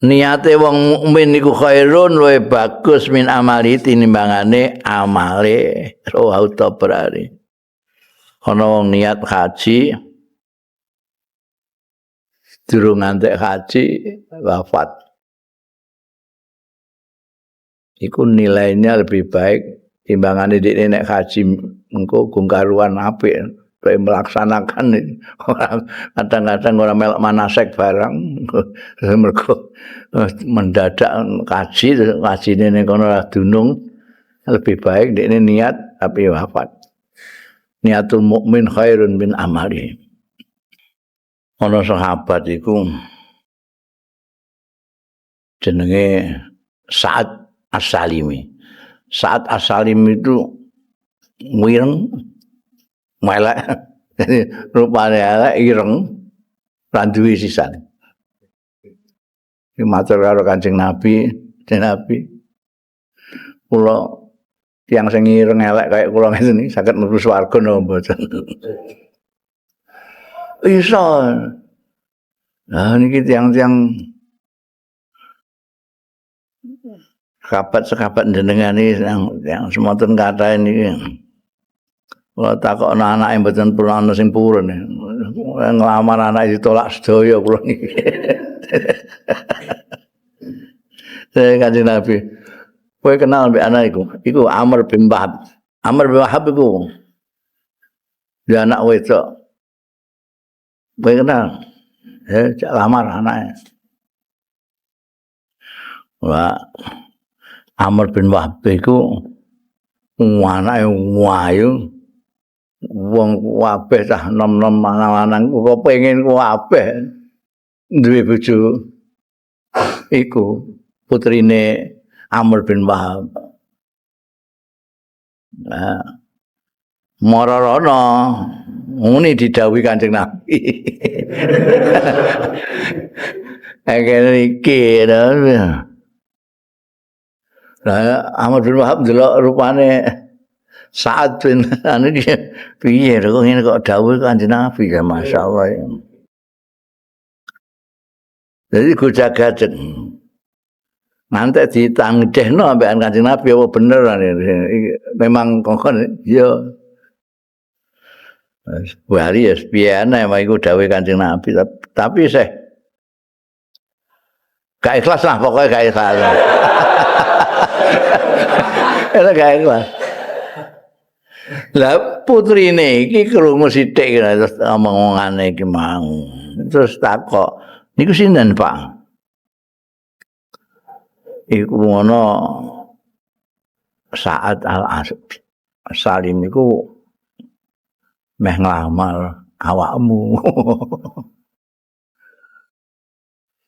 Niate wong mukmin iku khairun luwih bagus min amali tinimbangane amale Rawahu Tabrani. Ana wong niat haji durung ngantek haji wafat. Iku nilainya lebih baik timbangane dekne nek haji engko gong karuan apik. Melaksanakan kadang-kadang orang melok manasek barang mergo mendadak kaji kajine ning kono ora dunung, lebih baik dekne niat tapi wafat. Niatul mukmin khairun min amali. Ana sahabat iku jenenge Sa'ad As-Salimi. Sa'ad As-Salimi itu wireng melek, rupane elek ireng ra duwe sisan. Iki matur karo Kanjeng Nabi, Kanjeng Nabi kula tiyang sing ireng elek kaya kula ngene iki saged mlebu swarga napa mboten? Iso. Lah niki tiyang-tiyang sekabat-sekabat jenengan iki yang semonten kathah niki. Kula takokno anake mboten purun ana sing purun. Nglamar anake ditolak sedaya kula niki. Saya Kanjeng Nabi, kowe kenal mbek anak iku? Iku Amr bin Wahab. Amr bin Wahab iku dia anak wedok. Kowe kenal? Cak lamar anake. Wah, Amr bin Wahab iku anake wayu. Wong kabeh cah nom-nom lanang kok pengen kabeh duwe bojo iku putrine Amr bin Wahab. Nah, mararana ngene didhawuhi Kanjeng Nabi. Kene iki. Lah Amr bin Wahab ndelok rupane Sa'ad bin anu piye kok ngene kok dawuh Kanjeng Nabi ya masyaallah. Jadi gojag-gajeg. Ngantek ditangdehno ambekan Kanjeng Nabi apa bener memang kongkon ya. Bali ya piye ana iku dawuh Kanjeng Nabi tapi seh gak ikhlas lah pokoknya gak ikhlas. Gak ikhlas. Lah putrine iki krungu sithik terus omong-omongane iki mau. Terus takok, niku sinten, Pak? Iku ngono Sa'ad Al-Salim iku meh nglamar awakmu.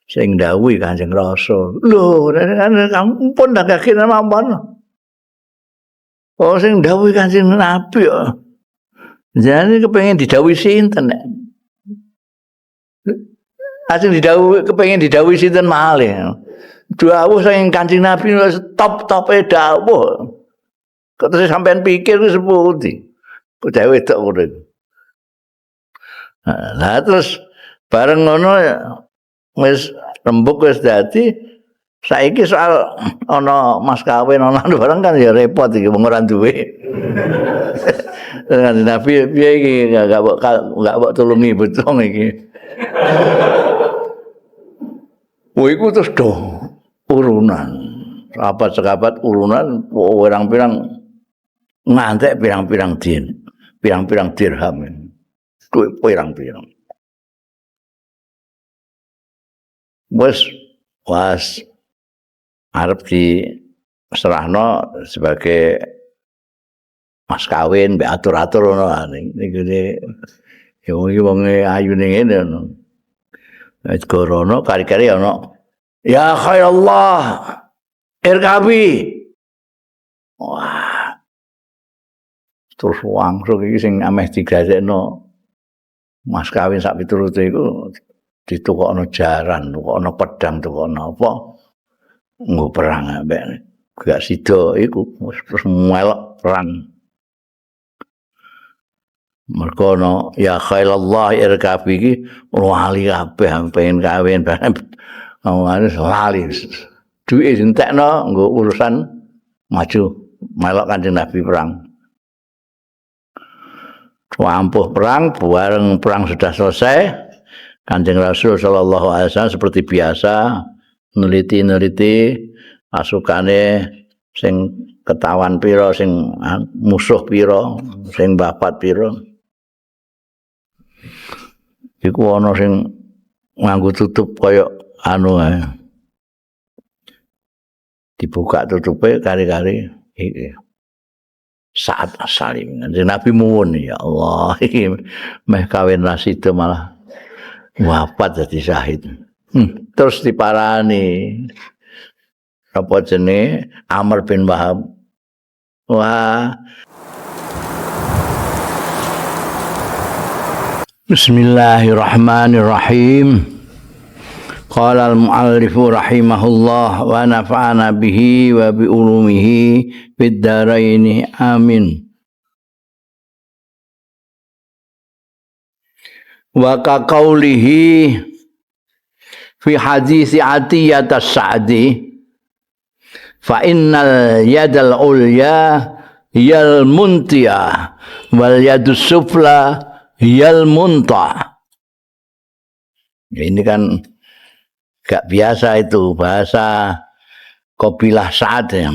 Sing ndhawuhi Kanjeng Rasul. Lho, ampun ndak kene mawon. Oh sing ndhawuhi Kanjeng Nabi kok. Jane kepengin didhawuhi sinten nek. Ajeng didhawuhi kepengin didhawuhi sinten malih. Dawuh sing Kanjeng Nabi wis top-tope dawuh. Kok terus sampean pikir wis sepundi? Kok dhewe wedok ngono iku. Lah terus bareng ngono wis rembug wis dadi. Saiki soal ana mas kawin ana barang kan ya repot iki wong ora duwe. Kanjeng Nabi piye iki enggak mbok tulungi bocong iki. Wah iku terus do urunan. Sahabat-sahabat urunan pirang-pirang ngantek pirang-pirang din, pirang-pirang dirham. Duit pirang-pirang. Wis was arep diserahno sebagai mas kawin mbek atur-atur ngono niku ya iki wong ayune ngene ngono. Wis gorono kari-kari ana ya khairallah irkabi. Wah. Terus langsung iki sing ameh digazekno mas kawin sak piturute iku ditukokno jaran, tukokno pedang, tukokno apa. Nggo perang ambek gak sida iku terus melok perang. Mergo ana ya khailallah irkabi iki wali kabeh pengen kawin bareng Wis lali. Duwike dientekno nggo urusan maju melok Kanjeng Nabi perang. Ampuh perang, bareng perang sudah selesai, Kanjeng Rasul sallallahu alaihi wasallam seperti biasa neliti-neliti pasukane sing ketawan pira, sing musuh pira, sing babat pira. Iku ana sing nganggo tutup kaya anu ae. Dibuka tutupe kari-kari iki. Saat Salim. Nabi muwun, ya Allah, iki meh kawin ra sida malah wafat dadi syahid. Terus diparani apa jenenge Amr bin Wahab. Wah. Bismillahirrahmanirrahim. Qala al-mu'allifu rahimahullah wa nafa'ana bihi wa bi ulumihi fid dharaini amin. Wa ka qawlihi fi hadisi Atiyah as-Sa'di fa innal yadal ulya hiyal muntiya wal yadus sufla hiyal munta. Ini kan gak biasa itu bahasa kabilah Sa'ad ya.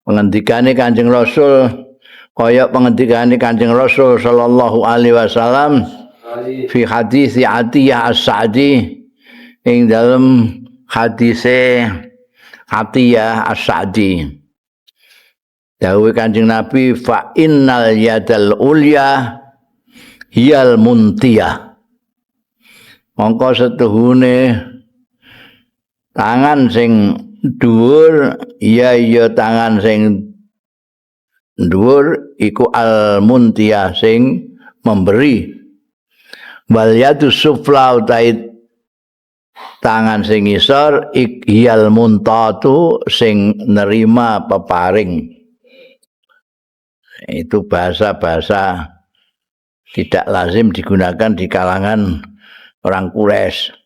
Pengendikane Kanjeng Rasul kaya pengendikane Kanjeng Rasul sallallahu alaihi wasallam fi hadis Atiyah As-Sa'di ing dalem hadise Atiyah As-Sa'di. Dawuh Kanjeng Nabi fa innal yadal ulya hiyal muntiyah. Mongko setuhune tangan sing dhuwur ya ya tangan sing dhuwur iku al muntiyah sing memberi. Wal yadu sufla utai tangan sing ngisor ikyal muntatu sing nerima peparing. Itu bahasa-bahasa tidak lazim digunakan di kalangan orang Quraisy.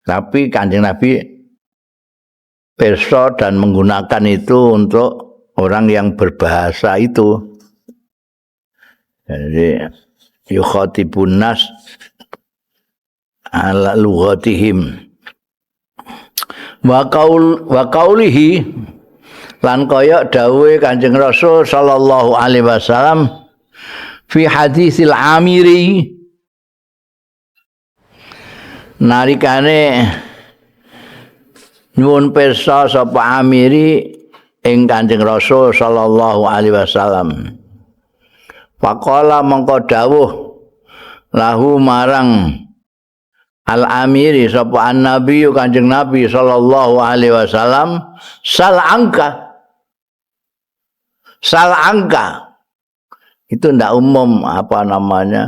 Tapi Kanjeng Nabi pirsa dan menggunakan itu untuk orang yang berbahasa itu. Jadi yukhatibun nas ala lughatihim. Wa qaul wa qaulihi lan kaya dawuhe Kanjeng Rasul sallallahu alaihi wasallam fi hadisil Amiri narikane nyuwun pirsa sapa Amiri ing Kanjeng Rasul sallallahu alaihi wasallam. Faqala mongko dawuh lahu marang Al-Amiri sapa an-nabi Kanjeng Nabi sallallahu alaihi wasallam sal angka. Sal angka. Itu ndak umum apa namanya.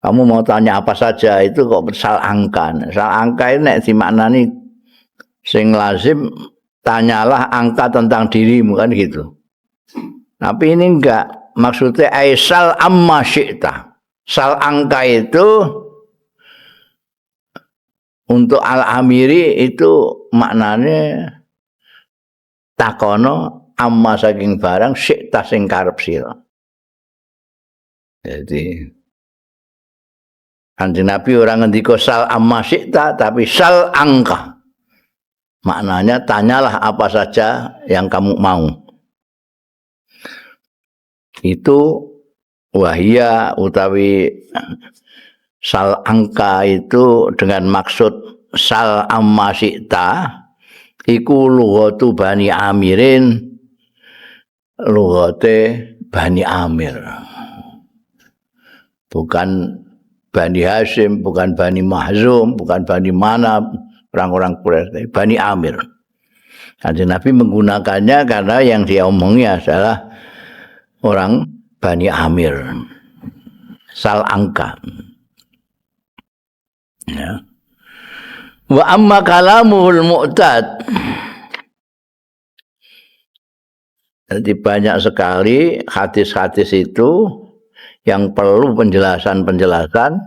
Kamu mau tanya apa saja itu kok sal angka. Sal angka ini nek dimaknani sing lazim tanyalah angka tentang dirimu kan gitu. Tapi ini enggak, maksudnya aisal amma syi'ta. Sal angka itu untuk Al-Amiri itu maknanya takono amma saking barang syi'ta sing karep sira. Jadi Kanjeng Nabi orang ngendika sal amma syi'ta tapi sal angka. Maknanya tanyalah apa saja yang kamu mau. Itu wahia utawi sal angka itu dengan maksud sal amma syi'ta iku lughatu Bani Amirin, lughate Bani Amir. Bukan Bani Hashim, bukan Bani Mahzum, bukan Bani Manab, orang-orang Quraisy, Bani Amir. Kanjeng Nabi menggunakannya karena yang dia omongi adalah orang Bani Amir. Sal angka. Ya. Wa amma kalamuhul mu'tad. Jadi banyak sekali hadis-hadis itu yang perlu penjelasan-penjelasan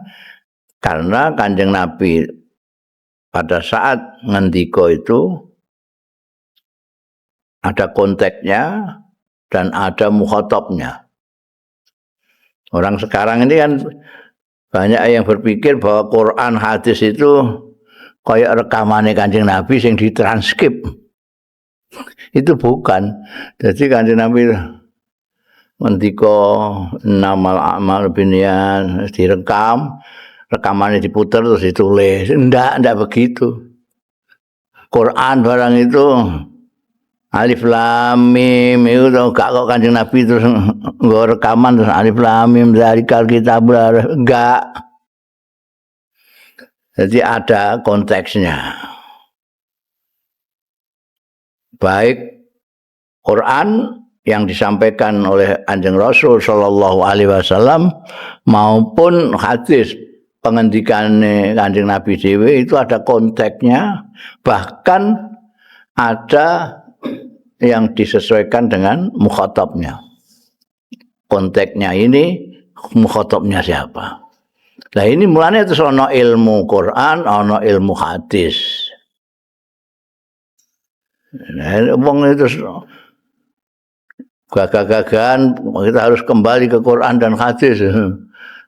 karena Kanjeng Nabi Pada saat ngendika itu ada konteksnya dan ada mukhatabnya. Orang sekarang ini kan banyak yang berpikir bahwa Quran hadis itu kayak rekamane Kanjeng Nabi sing ditranskrip. Itu bukan. Jadi Kanjeng Nabi ngendika innamal a'malu binniyat direkam, rekamannya diputar terus ditulis. Ndak, ndak begitu. Quran barang itu alif lam mim itu gak kok Kanjeng Nabi terus nggo rekaman terus alif lam mim dzalikal kitab, enggak. Jadi ada konteksnya. Baik Quran yang disampaikan oleh Kanjeng Rasul sallallahu alaihi wasallam maupun hadis pengendikan Kanjeng Nabi dhewe itu ada konteksnya, bahkan ada yang disesuaikan dengan mukhatabnya. Konteksnya ini mukhatabnya siapa? Nah, ini mulanya itu ono ilmu Quran, ono ilmu hadis. Nah, wong itu gagah-gagahan kita harus kembali ke Quran dan hadis.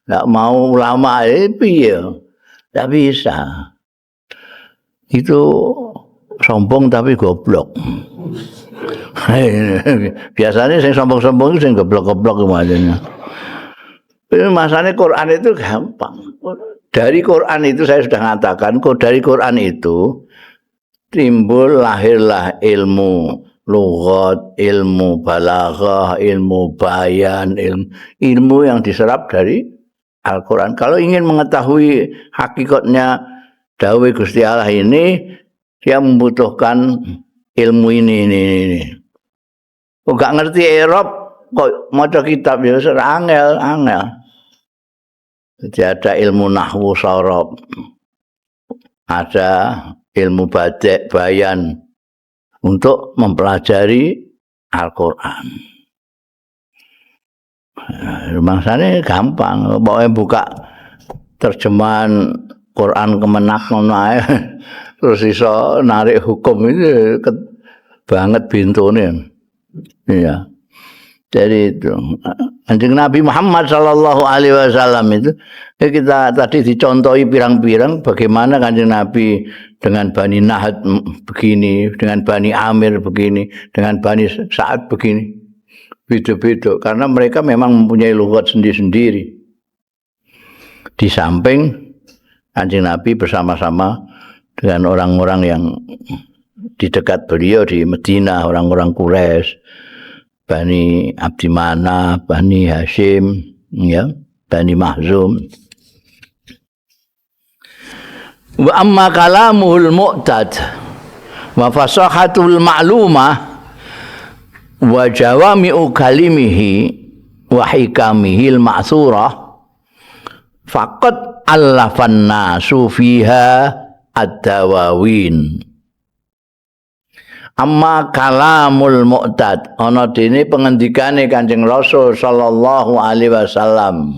Nggak mau ulama ini piye? Nggak bisa. Itu sombong tapi goblok. Biasanya sing sombong-sombong itu sing goblok-goblok kemarinnya. Masalahnya Quran itu gampang. Dari Quran itu saya sudah mengatakan, kok dari Quran itu timbul lahirlah ilmu lughat, ilmu balaghah, ilmu bayan, ilmu, ilmu yang diserap dari Al-Quran. Kalau ingin mengetahui hakikatnya dawuh Gusti Allah ini, dia membutuhkan ilmu ini, ini. Kok gak ngerti i'rob, kok maca kitab ya angel, angel. Jadi ada ilmu nahwu sorof, ada ilmu badek bayan untuk mempelajari Al-Quran. Maksudnya gampang, pokoknya buka terjemahan Quran Kemenag ngono ae, terus iso narik hukum itu banget bintune. Iya. Jadi itu Kanjeng Nabi Muhammad sallallahu alaihi wasallam itu kita tadi dicontohi pirang-pirang bagaimana Kanjeng Nabi dengan Bani Nahd begini, dengan Bani Amir begini, dengan Bani Sa'ad begini. Beda-beda karena mereka memang mempunyai lughat sendiri-sendiri. Di samping Kanjeng Nabi bersama-sama dengan orang-orang yang di dekat beliau di Madinah, orang-orang Quraisy, Bani Abdi Manaf, Bani Hashim, ya, Bani Mahzum. Wa amma kalamuhul mu'tad wa fasahatul ma'lumah wa jawami'u kalimihi wa hikamihil ma'thurah faqad allafan nasu fiha ad-dawawin. Amma kalamul mu'tad, ana dene pengendikane Kanjeng Rasul sallallahu alaihi wasallam.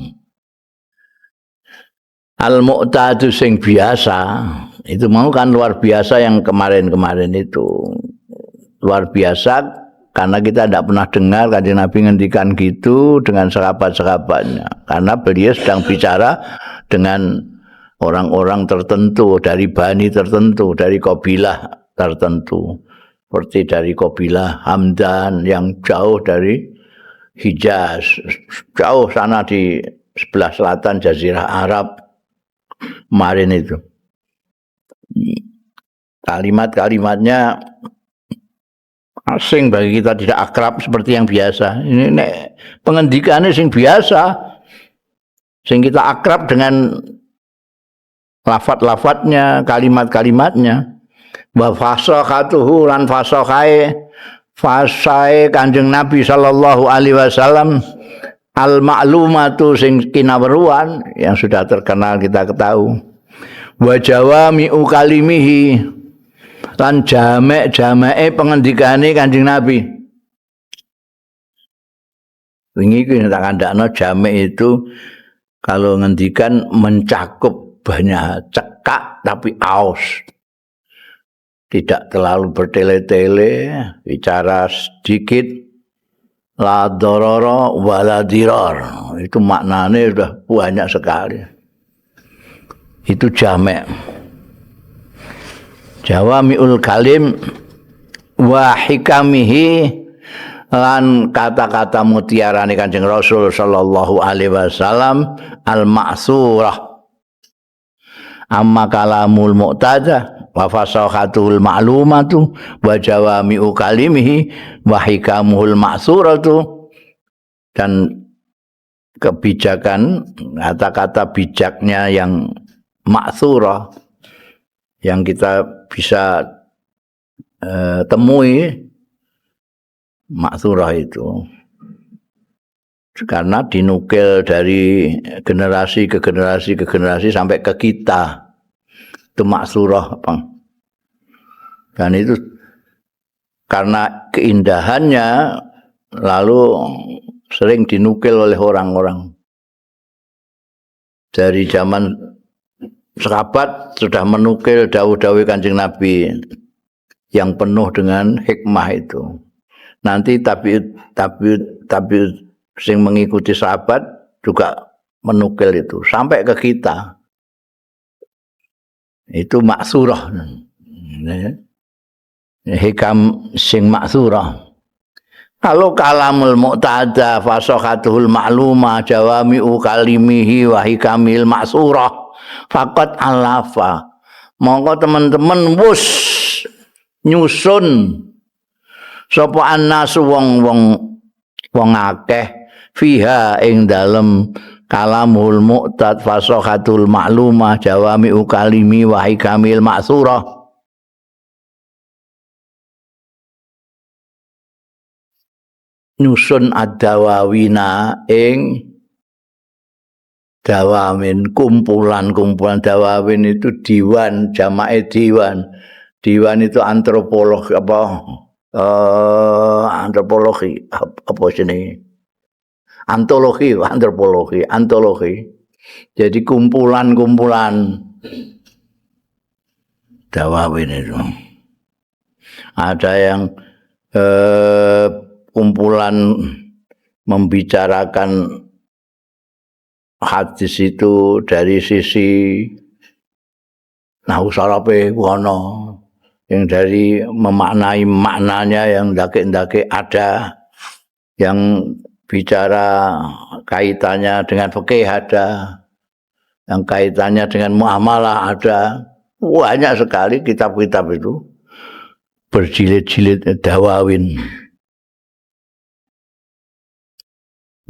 Al mu'tadu sing biasa, itu mau kan luar biasa yang kemarin-kemarin itu. Luar biasa karena kita tidak pernah dengar Kanjeng Nabi ngendikan gitu dengan sahabat-sahabatnya. Karena beliau sedang bicara dengan orang-orang tertentu, dari bani tertentu, dari kabilah tertentu. Seperti dari kabilah Hamdan yang jauh dari Hijaz, jauh sana di sebelah selatan Jazirah Arab kemarin itu. Kalimat-kalimatnya asing bagi kita, tidak akrab seperti yang biasa. Ini nek pengendikannya sing biasa, sing kita akrab dengan lafat-lafatnya, kalimat-kalimatnya. Wa fasahatuhu lan fasahae fasahe Kanjeng Nabi sallallahu alaihi wasallam al ma'lumatu sing kinaweruan yang sudah terkenal kita ketahui. Wa jawami'u kalimihi lan jamek-jameke pengendikane Kanjeng Nabi. Wingi kuwi tak kandakno jamek itu kalau ngendikan mencakup banyak, cekak tapi aus. Tidak terlalu bertele-tele, bicara sedikit, la dororo wala dirar. Itu maknanya sudah banyak sekali. Itu jamek. Jawami'ul kalim wa hikamihi lan kata-kata mutiarane Kanjeng Rasul sallallahu alaihi wasallam al-ma'surah. Amma kalamul mu'tadah wa fasahatul ma'lumatu wa jawami'u kalimihi wa hikamuhul ma'suratu, dan kebijakan kata-kata bijaknya yang ma'surah yang kita bisa temui ma'surah itu karena dinukil dari generasi ke generasi ke generasi sampai ke kita. Itu maksurah, Bang. Dan itu karena keindahannya lalu sering dinukil oleh orang-orang. Dari zaman sahabat sudah menukil dawuh-dawuh Kanjeng Nabi yang penuh dengan hikmah itu. Nanti tapi sing mengikuti sahabat juga menukil itu sampai ke kita. Itu maksurah. Hikam sing maksurah. Kalau kalamul mu'tada fasahatuhul ma'lumah jawami'u kalimihi wa hikamil maksurah faqad alafa. Monggo teman-teman wus nyusun sapa annasu wong-wong wong akeh fiha ing dalem kalamul mu'tad fasahatul ma'lumah jawami'u kalimi wa hikamil ma'surah. Nyusun ad-dawawina ing dawawin, kumpulan-kumpulan dawawin itu diwan, jamae diwan. Diwan itu antropolog apa antropologi apa jenenge? Antologi, antropologi, antologi. Jadi kumpulan-kumpulan dawawin itu. Ada yang kumpulan membicarakan hadis itu dari sisi nahwu sarape wono, yang dari memaknai maknanya yang ndake-ndake ada, yang bicara kaitannya dengan fikih ada, yang kaitannya dengan muamalah ada. Banyak sekali kitab-kitab itu berjilid-jilid dawawin.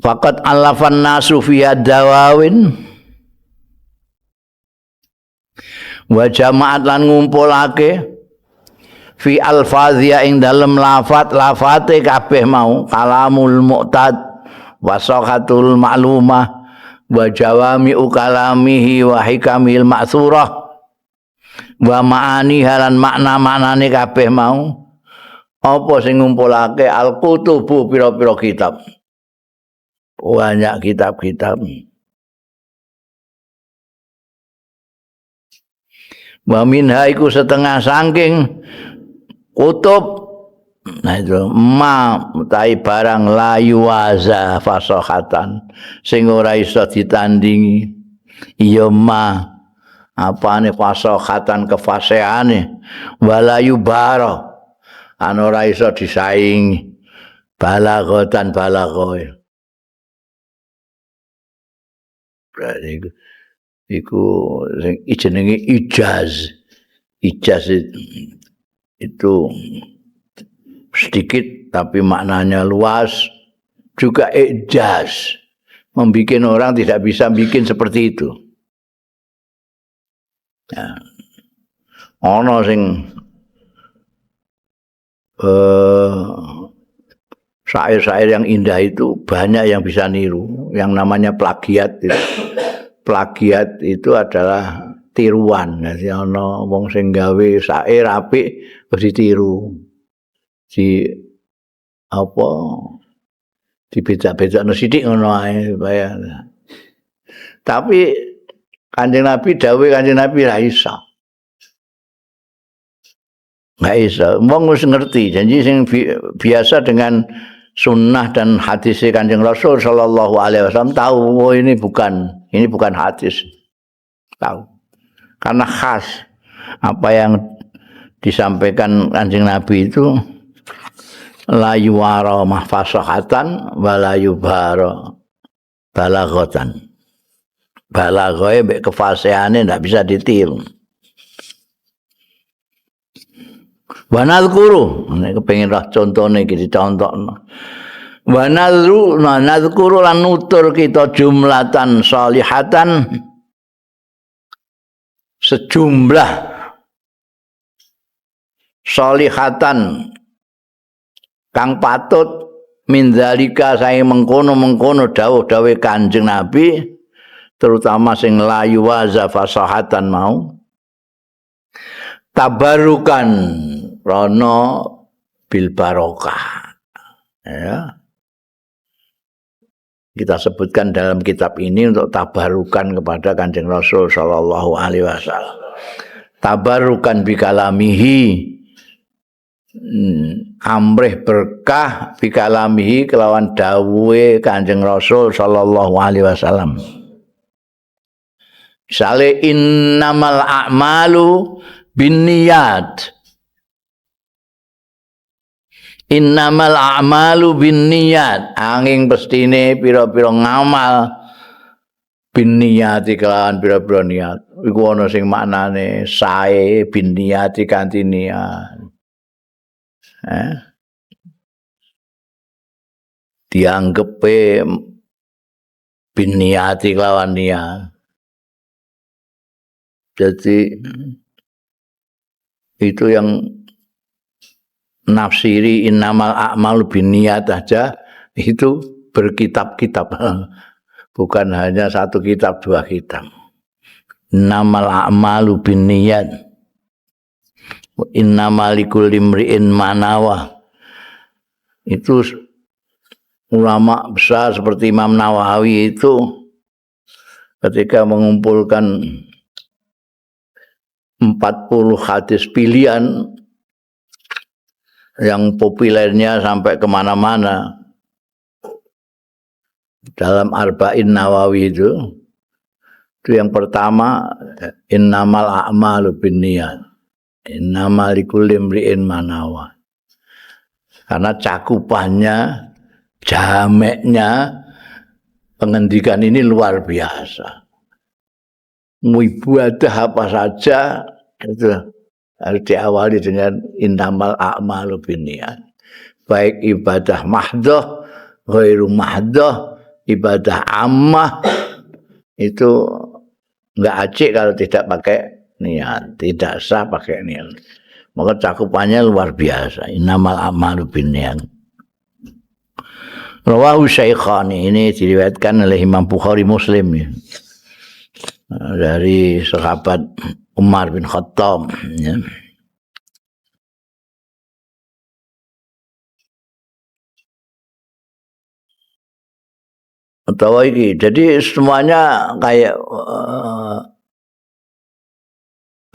Faqad alafan nasu fiya dawawin wa jama'at lan ngumpulake fi alfazia ing dalem lafat lafate kabeh mau kalamul mu'tad wasahatul ma'lumah wa jawami'u kalamihi wa hikamil ma'surah wa ma'ani halan makna-maknane kabeh mau. Apa sing ngumpulake al-kutubu pira-pira kitab, banyak kitab-kitab. Wa minha iku setengah saking kutub. Nah itu ma tai barang la yuwaza fasahatan sing ora iso ditandingi. Iya ma apane fasahatan kefasihane wala yubara an ora iso disaingi balaghatan balaghoe. Iku sing jenenge ijaz. Ijaz itu sedikit tapi maknanya luas. Juga ijaz membikin orang tidak bisa bikin seperti itu. Ya. Ono sing syair-syair yang indah itu banyak yang bisa niru, yang namanya plagiat itu. Plagiat itu adalah tiruan. Jadi ana wong sing gawe syair apik terus ditiru. Di apa dibeda-bedakno sithik ngono ae supaya. Tapi Kanjeng Nabi dawuh Kanjeng Nabi ra iso. Nggak iso. Wong wis ngerti, janji sing biasa dengan sunnah dan hadis Kanjeng Rasul sallallahu alaihi wasallam tahu, oh ini bukan hadis. Tahu. Karena khas apa yang disampaikan Kanjeng Nabi itu la yuwara mahfasahatan wa la yubara balaghatan. Balaghae mbek kefasihane ndak bisa ditiru. Wa nadhkuru, nek kepengin roh contone iki dicontokno. Wa nadhkuru lan nutur kita jumlatan salihatan, sejumlah salihatan kang patut min zalika sae mengkono-mengkono dawuh-dawuhe Kanjeng Nabi, terutama sing la yuwaza fasahatan mau tabarukan rono bil barokah, ya. Kita sebutkan dalam kitab ini untuk tabarukan kepada Kanjeng Rasul sallallahu alaihi wasallam. Tabarukan bikalamihi, amrih berkah bikalamihi kelawan dawuhe Kanjeng Rasul sallallahu alaihi wasallam. Misale innamal a'malu binniyat. Innamal a'malu binniyat, angin pestine pira-pira ngamal binniyati kelawan pira-pira niat. Iku ana sing maknane sae binniyati kanthi niat. Dianggepe binniyati kelawan niat. Jadi itu yang nafsiri innamal a'malu binniyat aja itu berkitab-kitab, bukan hanya satu kitab dua kitab. Innamal a'malu binniyat, innamal likulli imri'in ma nawa. Itu ulama besar seperti Imam Nawawi itu ketika mengumpulkan 40 hadis pilihan yang populernya sampai kemana-mana dalam Arba'in Nawawi itu yang pertama innamal a'malu binniyat, innamal likulli imri'in ma nawa. Karena cakupannya, jameknya pengendikan ini luar biasa. Ibadah apa saja itu harus diawali dengan innamal a'malu binniyat. Baik ibadah mahdoh, ghairu mahdoh, ibadah ammah itu enggak acik kalau tidak pakai niat, tidak sah pakai niat. Maka cakupannya luar biasa. Innamal a'malu binniyat. Rawahu Syaikhani, ini diriwayatkan oleh Imam Bukhari Muslim ya, dari sahabat Umar bin Khattab ya. Atau iki, jadi semuanya kayak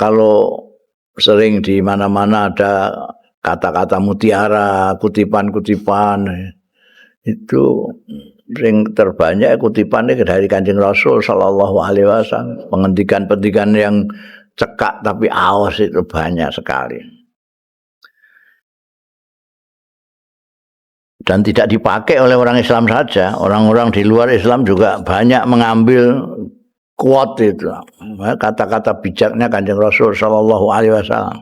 kalau sering di mana-mana ada kata-kata mutiara, kutipan-kutipan itu sing terbanyak kutipannya dari Kanjeng Rasul sallallahu alaihi wasallam. Pengendikan-pengendikan yang cekak tapi awas itu banyak sekali. Dan tidak dipakai oleh orang Islam saja, orang-orang di luar Islam juga banyak mengambil quote itu, kata-kata bijaknya Kanjeng Rasul sallallahu alaihi wasallam.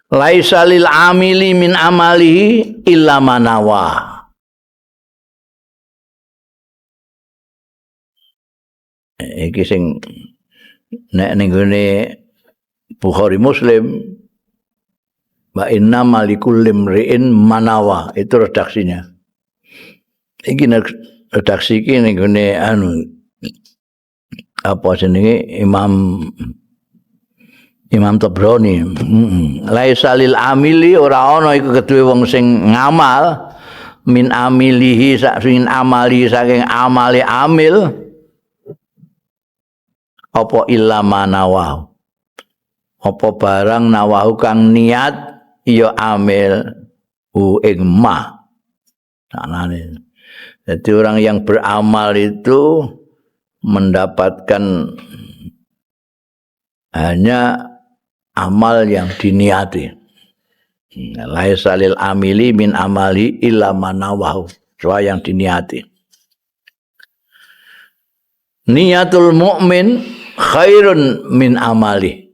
Laisa lil amili min amalihi illa manawa. Iki sing nek ning gone Bukhari Muslim, wa inna malikul limri'in manawa, itu redaksinya. Iki redaksi iki ning gone anu apa jenenge Imam Tabrani. Laisa lil amili, ora ana iku keduwe wong sing ngamal, min amilihi sak min amali saking amale amil apa illa manawa, Apa barang nawahu kang niat ya amil hu ing ma. Saknane. Jadi orang yang beramal itu mendapatkan hanya amal yang diniati. Laisa lil amili min amali illa ma nawahu, sesuai yang diniati. Niatul mukmin khairun min amali.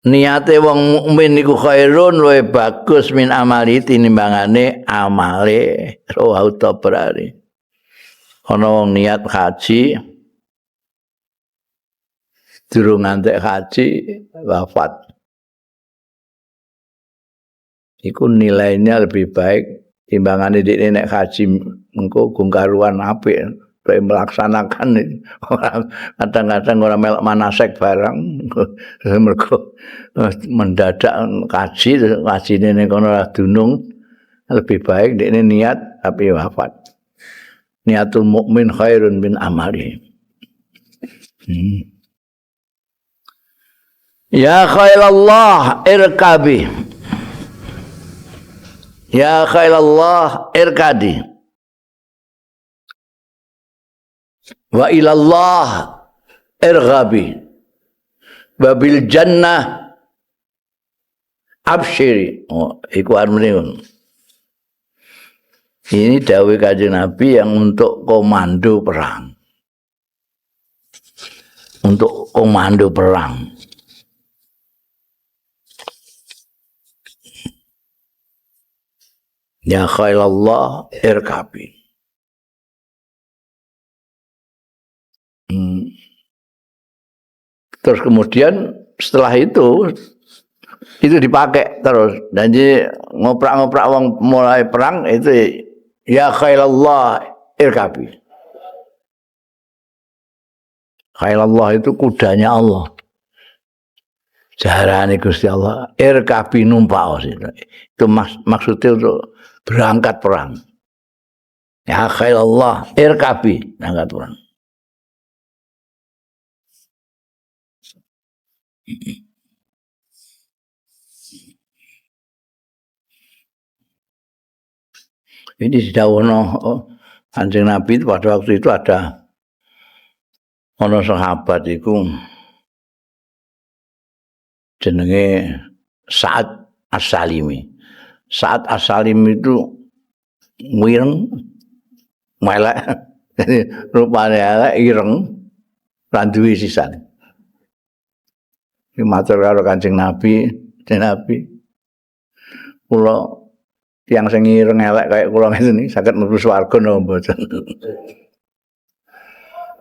Niate wong mukmin iku khairun luwih bagus min amali tinimbangane amale. Rawahu Tabrani. Ana wong niat haji durung ngantek haji wafat. Iku nilainya lebih baik timbangane dhekne nek haji engko gung karuan apik melaksanakan. Kadang-kadang ora melok manasek barang mergo mendadak kaji, kajine ning kono ora dunung, lebih baik dhekne niat tapi wafat. Niatul mukmin khairun min amali. Ya khailallah irkabi. Ya khailallah irkadi. Wa ilallah irghabi. Wa bil jannah absyiri. Oh, iku armene. Ini dawuh Kanjeng Nabi yang untuk komando perang. Untuk komando perang. Ya khailallah irkabi. Terus kemudian setelah itu dipakai terus. Dan jadi ngoprak-ngoprak wong mulai perang itu ya khailallah irkabi. Khailallah itu kudanya Allah. Jarane Gusti Allah irkabi numpak itu. Itu maksudnya untuk berangkat perang. Ya khailallah irkabi berangkat perang. Ini didhawuhna Kanjeng Nabi pada waktu itu ada ana sahabat iku jenenge Sa'ad As-Salimi. Sa'ad As-Salimi itu wireng melek, jadi rupane elek ireng ra duwe sisan. Iki matur karo Kanjeng Nabi, Kanjeng Nabi kula tiyang sing ireng elek kaya kula ngene iki saged mlebu swarga napa mboten?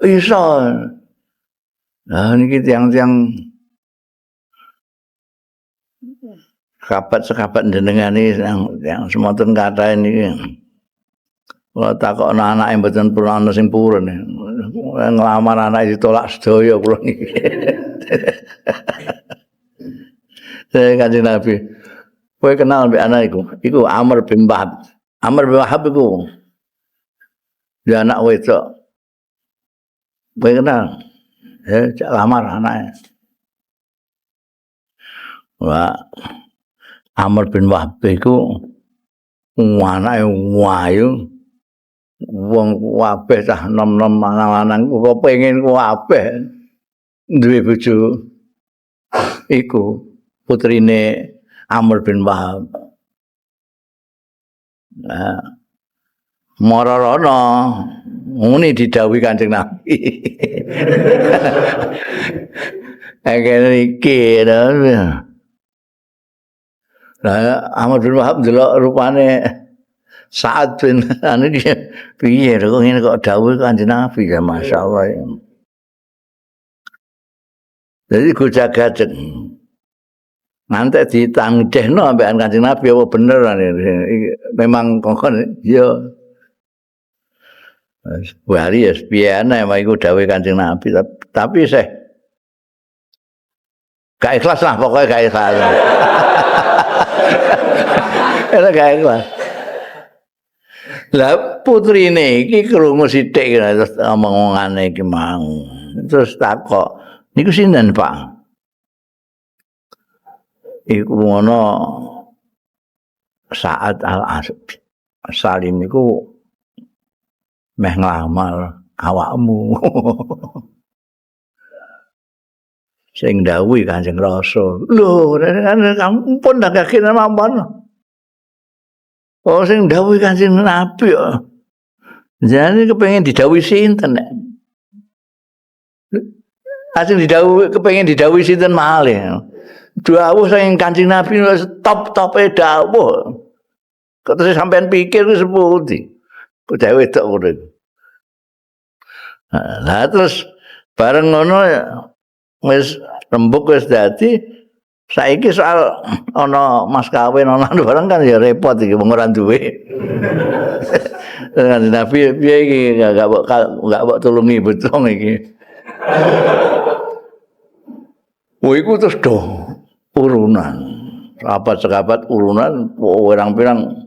Iso. Lah niki tiyang-tiyang sekabat-sekabat jenengan iki yang semonten kathah niki. Kula takokno anake mboten purun ana sing purun. Nglamar anake ditolak sedaya kula niki. Saya Kanjeng Nabi, kowe kenal mbek anak iku? Iku Amr bin Wahab. Amr bin Wahab iku dia anak wedok. Kowe kenal? Ya, cak lamar anake. Wah, Amr bin Wahab iku anake wayu. Wong kabeh cah nom-nom lanang kok pengen kabeh duwe bojo iku putrine Amr bin Wahab. Nah, mararana ngene didhawuhi Kanjeng Nabi. Engene iki. Lah Amr bin Wahab ndelok rupane Sa'ad bin anu piye kok ngene kok dawuh Kanjeng Nabi ya masyaallah. Jadi gojag-gajeg. Ngantek ditangdehno ambekan Kanjeng Nabi apa bener memang kongkon ya. Bali ya piyane iku dawuh Kanjeng Nabi tapi seh gak ikhlas lah pokoknya gak ikhlas. Itu gak ikhlas. Lah putrine iki krungu sithik terus omong-omongane iki mau. Terus takok, Niku sinten, Pak? Iku ngono saat Al-Salim niku meh nglamar awakmu. Sing ndhawuhi Kanjeng Rasul. Lho, ampun dak yakin mawon. Oh, sing ndhawuhi Kanjeng Nabi kok. Jane kepengin didhawuhi sinten nek? Asing didhawuhi kepengin didhawuhi sinten malih. Dawuh sing Kanjeng Nabi top-tope dawuh. Kok terus sampean pikir wis sepundi? Kok dhewe wedok ngono iku. Lah terus bareng ngono wis rembug wis dadi saiki soal ana mas kawin ana bareng kan ya repot iki wong ora duwe. Kanjeng Nabi piye iki enggak mbok tulungi betong iki. Wah iku terus do urunan. Sahabat-sahabat urunan pirang-pirang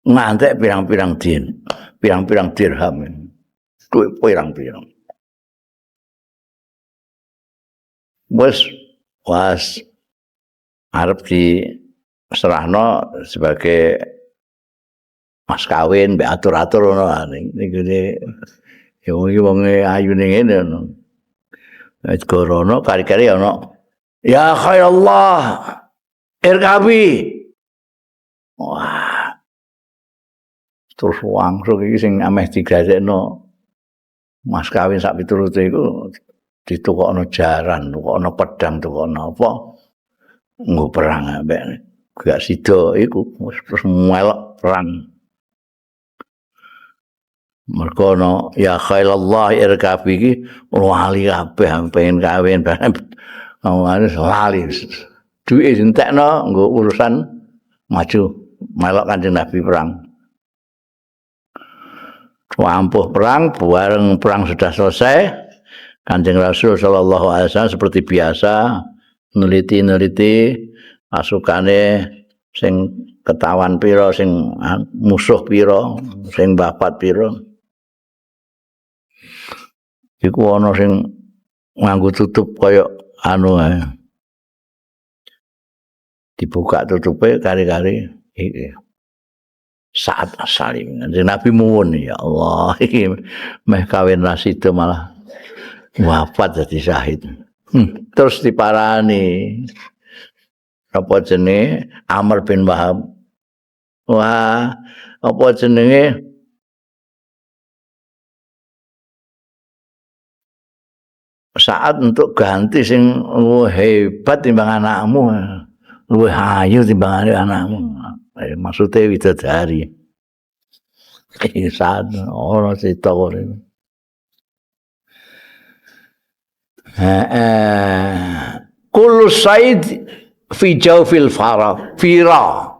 ngantek pirang-pirang din, pirang-pirang dirham. Duit pirang-pirang. Wes was arep diserahno sebagai mas kawin mbek atur-atur ngono niku ya iki wonge ayune ngene ngono. Wis gorono kari-kari ana ya khairallah irkabi. Wah. Terus langsung iki sing ameh digarekno mas kawin sak piturute iku ditukokno jaran, tukokno pedang, tukokno apa nggo perang ambek gak sida iku terus melok perang. Mergo ana ya khairallah irkabi iki lali kabeh pengen kawin bareng lali. Duwe entekno nggo urusan maju melok Kanjeng Nabi perang. Ampuh perang, bareng perang sudah selesai, Kanjeng Rasul sallallahu alaihi wasallam seperti biasa neliti-neliti pasukane sing ketawan pira, sing musuh pira, sing bapat pira. Iku ana sing nganggo tutup kaya anu ae. Dibuka tutupe kari-kari iki. Saat Salim. Nabi muwun ya Allah iki meh kawin ra sida malah wafat dadi syahid. Terus diparani apa jenenge Amr bin Wahab. Wah, apa jenenge saat untuk ganti sing luwih hebat timbang anakmu, luwih ayu timbang anakmu. Maksudnya widodari. Saat ora cerita kok. Kullu said fi jawfil fara fira.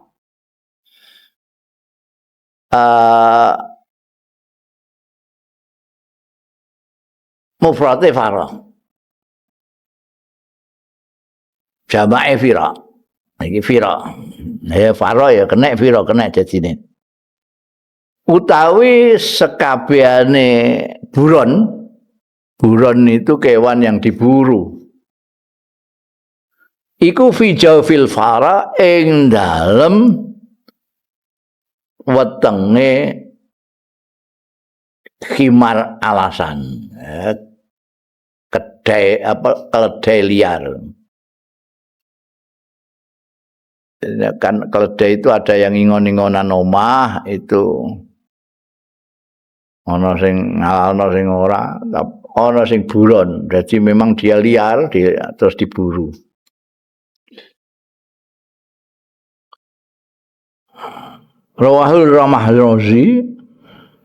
Mufrate fara. Jamae fira. Iki fira. Ya fara ya kena fira kena dadine. Utawi sekabehane buron. Buron itu kewan yang diburu. Iku fi jawfil fara ing dalem wetenge khimar alasan. Kedai apa keledai liar. Kan keledai itu ada yang ingon-ingonan omah itu ana sing ngalalno sing ora, ana sing buron. Jadi memang dia liar, dia terus diburu. Rawahul Ramahrozi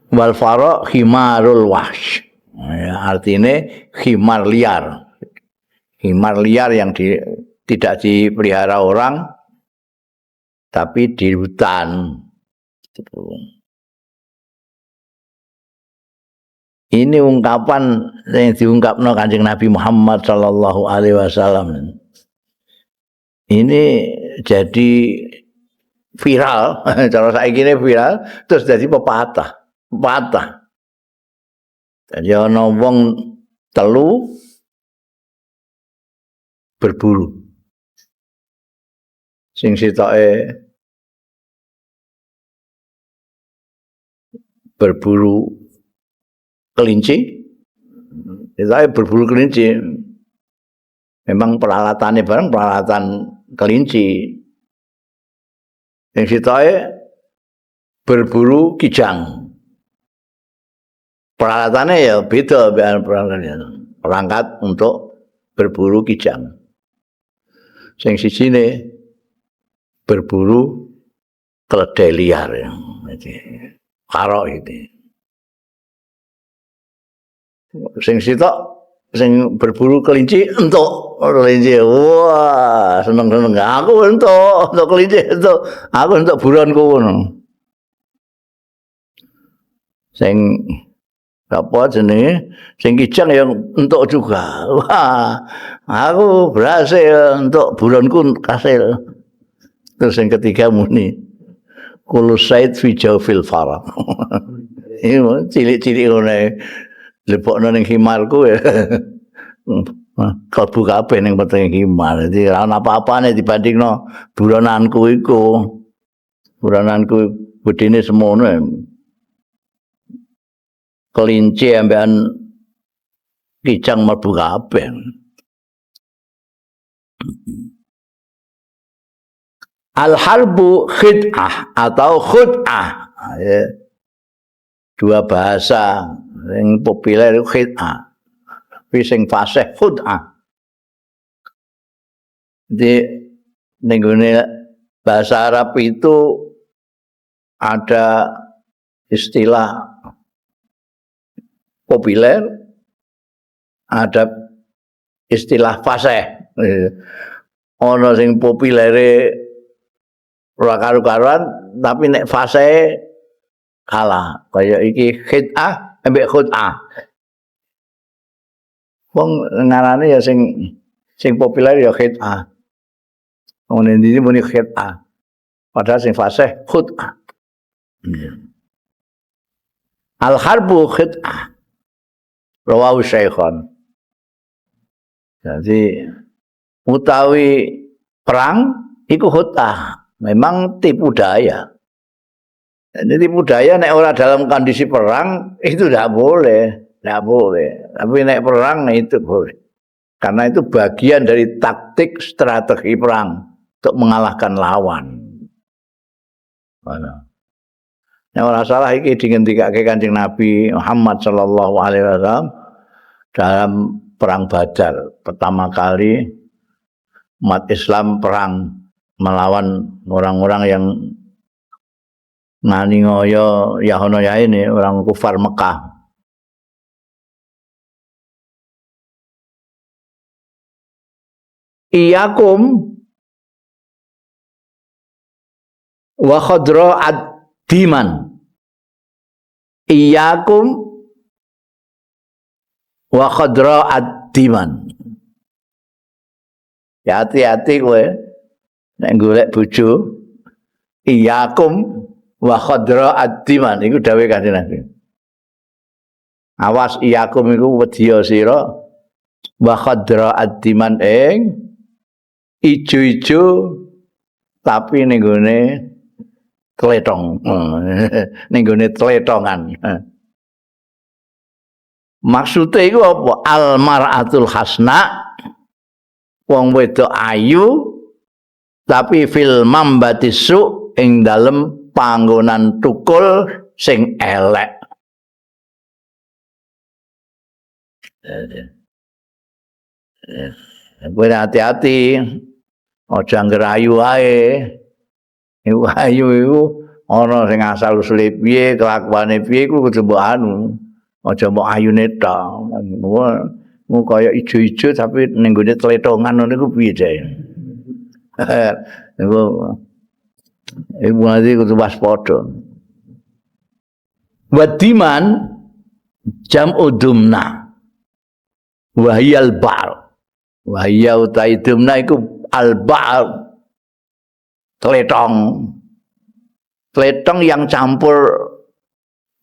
wal fara khimarul wahsh. Ya, artinya khimar liar. Khimar liar yang tidak dipelihara orang tapi di hutan. Ini ungkapan yang diungkapno Kanjeng Nabi Muhammad sallallahu alaihi wasallam. Ini jadi viral, cara saiki ini viral, terus jadi pepatah, pepatah. Jadi ana wong telu berburu. Sing sitoke berburu kelinci, sitoke berburu kelinci. Memang peralatannya bareng peralatan kelinci. Sing sitoke berburu kijang. Peralatannya ya beda peralatannya. Perangkat untuk berburu kijang. Sing sijine berburu keledai liar ya. Jadi karok iki. Sing sitok sing berburu kelinci entuk kelinci. Wah, seneng-seneng aku entuk kelinci entuk. Aku entuk buronku ngono. Sing apa jenenge sing kijang yang entuk juga. Wah, aku berhasil entuk buronku kasil. Terus yang ketiga muni kullu said fi jawfil faraq. Ini cilik-cilik ngene lebokno ning himarku ya. Klebu kabeh ning wetenge himar. Dadi ora ana apa-apane dibandingno buronanku iku. Buronanku gedene semono. Kelinci ambekan kijang mlebu kabeh. Al-harbu khid'ah atau khud'ah. Dua bahasa yang populer itu khid'ah. Tapi sing fasih khud'ah. Jadi ning gone bahasa Arab itu ada istilah populer, ada istilah fasih. Ana sing populere ora karu-karuan, tapi nek fasih kalah. Kaya iki khid'ah ambek khud'ah. Wong ngarane ya sing populer ya khid'ah. Wong endi muni khid'ah. Padahal sing fasih khud'ah. Al harbu khid'ah. Rawahu Syaikhan. Jadi utawi perang iku khud'ah. Memang tipu daya. Jadi tipu daya nek ora dalam kondisi perang itu tidak boleh, tidak boleh. Tapi nek perang itu boleh. Karena itu bagian dari taktik strategi perang untuk mengalahkan lawan. Mana? Nek ora salah iki dingendikake Kanjeng Nabi Muhammad sallallahu alaihi wasallam dalam perang Badar. Pertama kali umat Islam perang melawan orang-orang yang ngani ngoyo yahono ya ini orang kufar Mekah. Iyakum wa khadra ad-diman. Iyakum wa khadra ad-diman. Ya hati-hati kowe nek golek bojo, iyakum wa khadra ad-diman iku dawuhe Kanjeng Nabi. Awas iyakum iku wedya sira wa khadra ad-diman ing ijo-ijo tapi ning gone tletong. Ning gone tletongan. Maksude iku apa? Al mar'atul hasna, wong wedok ayu tapi fil mambatisu ing dalem panggonan tukul sing elek. Kowe hati-hati, aja angger ayu ae. Iku ayu iku ana sing asal usule piye, kelakuane piye iku kudu mbok anu. Aja mbok ayune tok. Mu kaya ijo-ijo tapi ning gone tletongan ngono iku piye jae. Iku iku nanti kudu waspada. Wadiman jam'u dumna wahiyal ba'al. Wahiyya utai dumna iku al ba'al, tletong. Tletong yang campur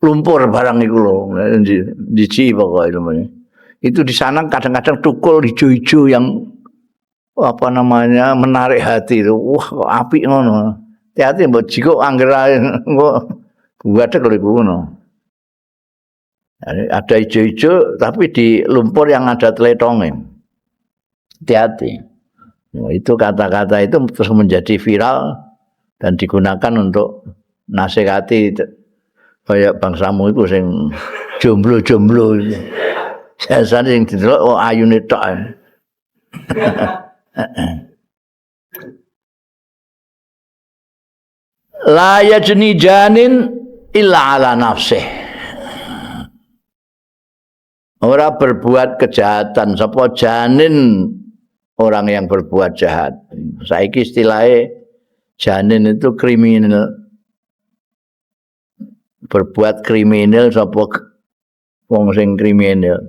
lumpur barang iku lho, jiji pokoke. Itu di sana kadang-kadang tukul hijau-hijau yang apa namanya menarik hati itu. Wah, kok apik ngono. Hati-hati mbok jikuk angger ae engko buadek lho iku ngono. Ada ijo-ijo tapi di lumpur yang ada tletongnya. Hati-hati. Nah, itu kata-kata itu terus menjadi viral dan digunakan untuk nasihati kayak bangsamu itu sing jomblo-jomblo. Biasane sing didelok oh ayune tok. La yajni janin illa ala nafsih. Ora berbuat kejahatan sapa janin, orang yang berbuat jahat. Saiki istilahnya janin itu kriminal. Berbuat kriminal sapa wong sing kriminal.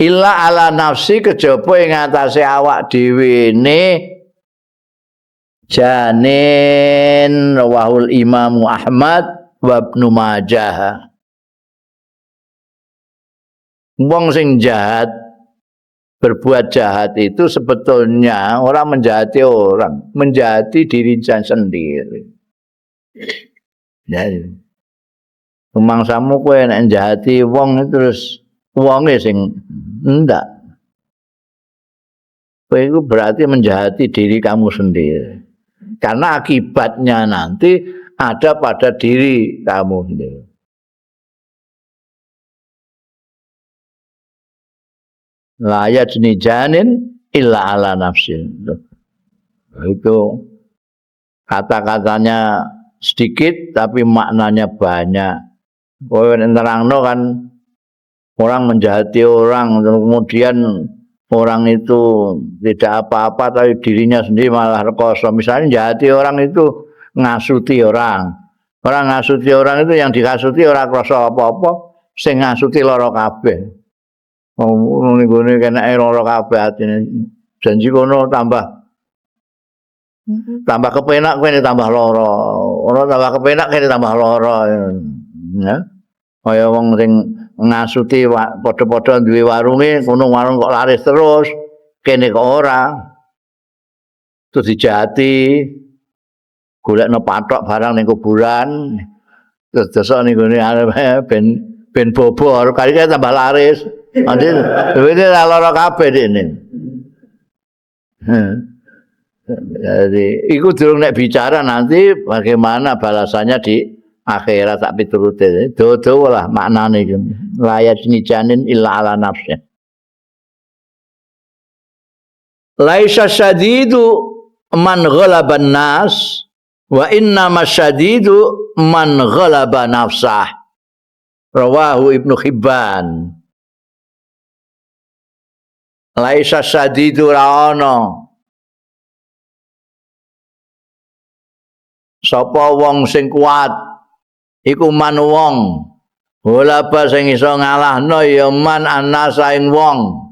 Illa ala nafsi kejaba ing atase awak dhewe ne janin. Rawahul Imam Ahmad wa Ibnu Majah. Wong sing jahat, berbuat jahat itu sebetulnya orang menjahati orang, menjahati diri sendiri. Jadi, rumangsamu kowe nek njahati wong terus wonge sing ndak. Kowe iku berarti menjahati diri kamu sendiri. Karena akibatnya nanti ada pada diri kamu sendiri. La yajni janin illa ala nafsin. Itu kata-katanya sedikit tapi maknanya banyak. Kowe nerangno kan orang menjahati orang, kemudian orang itu tidak apa-apa tapi dirinya sendiri malah rekoso. Misalnya jahati orang itu ngasuti orang. Orang ngasuti orang itu yang dikasuti ora krasa apa-apa, sing ngasuti lara kabeh. Oh, ngene kenake lara kabeh atine. Janji kono tambah kepenak kene tambah lara. Ora tambah kepenak kene tambah lara. Ya. Kaya wong sing ngasuti padha-padha duwe warunge, kono warung kok laris terus, kene kok ora. Terus dijahati, golekno pathok barang ning kuburan, terus desok ning gone ben bobor, kali tambah laris. Nanti duwite lara kabeh dene. Jadi iku durung nek bicara nanti bagaimana balasannya di akhirat tak piturute. Dawa-dawa lah maknane iku. La yajni janin illa ala nafsi. Laisa syadidu man ghalaban nas wa inna masyadidu man ghalaba nafsah. Rawahu Ibnu Hibban. Laisa syadidu ra ana sapa wong sing kuat iku man wong ghalaba sing iso ngalahno ya man anasa ing wong.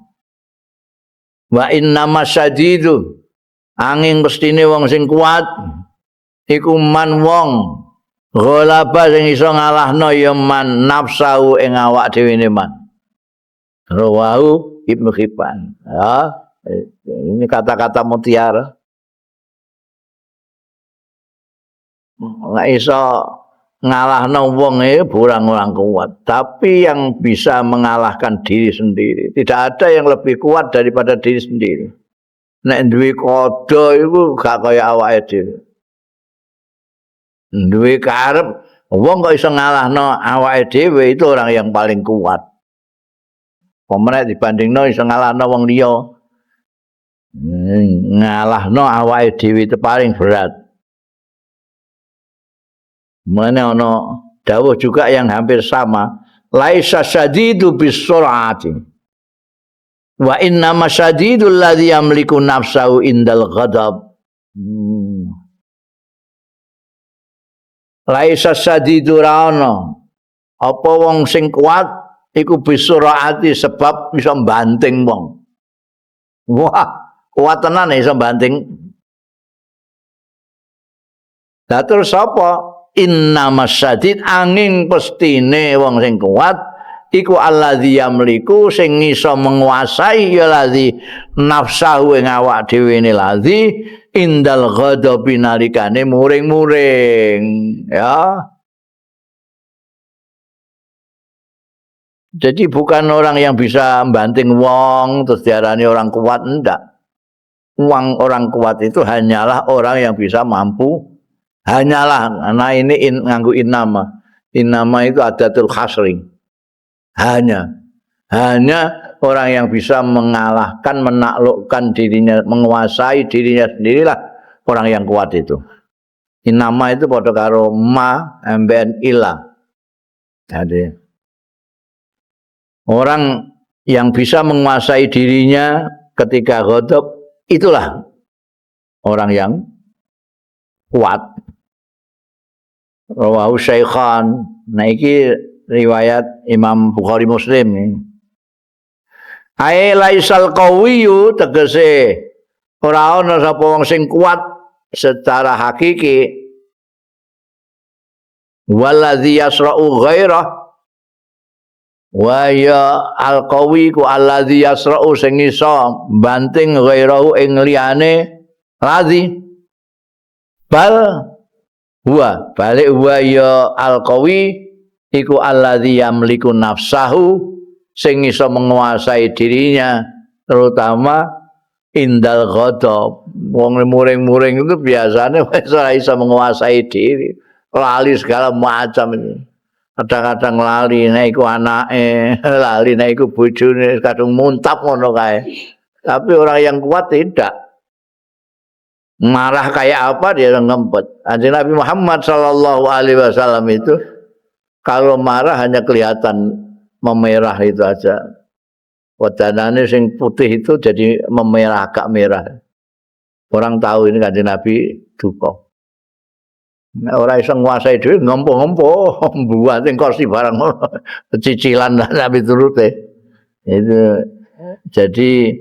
Wa inna masyadidu angin mestine wong sing kuat iku man wong ghalaba sing iso ngalahno ya man nafsahu ing awak dhewe ne man. Rawahu Ibnu Hibban. Ya, ini kata-kata mutiara. Nek iso ngalahno wong e orang-orang kuat, tapi yang bisa mengalahkan diri sendiri. Tidak ada yang lebih kuat daripada diri sendiri. Nek duwe kodho iku gak kaya awake dhewe. Duwe karep, wong kok iso ngalahno awake dhewe itu orang yang paling kuat. Pemenek dibandingno iso ngalahno wong liya. Ngalahno awake dhewe itu paling berat. Mulane ana dawuh juga yang hampir sama, laisa syadidu bisur'ati wa inna masyadidu alladhi yamliku nafsahu indal ghadab. Laisa syadidu ra ana apa wong sing kuat iku bisur'ati sebab iso banting wong. Wah, kuat tenan iso banting. Lah terus apa? Inna masyadid angin pestine wong sing kuat iku alladzi yamliku sing iso menguasai ya ladzi nafsahu ing awak dhewe ne ladzi indal ghadabi nalikane muring-muring ya. Jadi bukan orang yang bisa banting wong terus diarani orang kuat, ndak. Wong orang kuat itu hanyalah orang yang bisa mampu, hanyalah. Nah ini nganggo inama. Inama itu adatul khasri. Hanya orang yang bisa mengalahkan, menaklukkan dirinya, menguasai dirinya sendirilah orang yang kuat itu. Inama itu padha karo ma mben ila. Jadi orang yang bisa menguasai dirinya ketika ghadab itulah orang yang kuat. Rawahu Syaikhan. Nah iki riwayat Imam Bukhari Muslim nih. Ae laisal qawiyyu tegese ora ana sapa wong sing kuat secara hakiki waladzi yasra'u ghairah wa ya alqawi ku alladzi yasra'u sing iso banting ghairahu ing liyane ladzi bal huwa balik huwa ya alqawi iku alladzi yamliku nafsahu sing iso menguasai dirinya terutama indal ghadab. Wong muring-muring itu biasanya wis ora iso menguasai diri, lali segala macam itu. Kadang-kadang lali nek iku anake, lali nek iku bojone, kadung muntap ngono kae. Tapi orang yang kuat tidak. Marah kayak apa dia ngempet. Kanjeng Nabi Muhammad sallallahu alaihi wasallam itu kalau marah hanya kelihatan memerah itu aja. Wadanane sing putih itu jadi memerah, agak merah. Orang tahu ini Kanjeng Nabi duka. Nek ora iso nguasai dhewe ngompo-ngompo, mbuat ing kursi barang ngono. Cicilan Nabi turute. Itu jadi